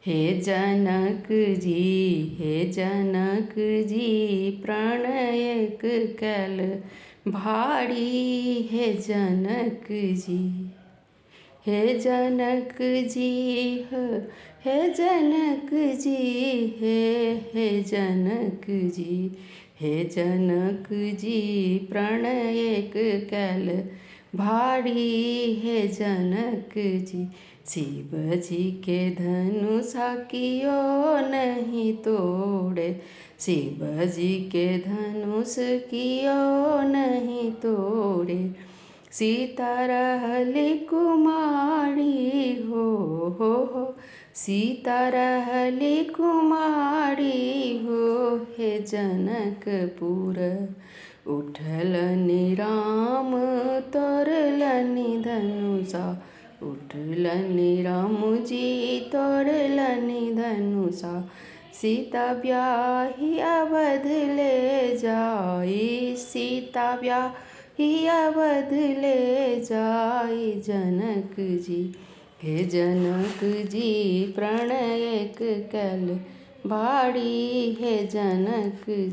हे जनक जी, हे जनक जी, प्रण एक कयल भारी, हे जनक जी। हे जनक जी हे जनक जी, हे हे जनक जी, हे जनक जी, प्रण एक कयल भारी, हे जनक जी। शिवजी के धनुषा कियो नहि तोड़े, शिवजी के धनुष कियो नहि तोड़े। सीता रहली कुमारी हो हो, सीता रहली कुमारी हो, हे जनकपुर। उठलनि राम तोड़लनि धनुषा, उठलनि रामजी तोड़लनि धनुषा। सीता ब्याहि अवध ले जाई, सीता ब्याहि अवध ले जाई, जनक जी। हे जनक जी, प्रण एक कयल भारी, हे जनक जी।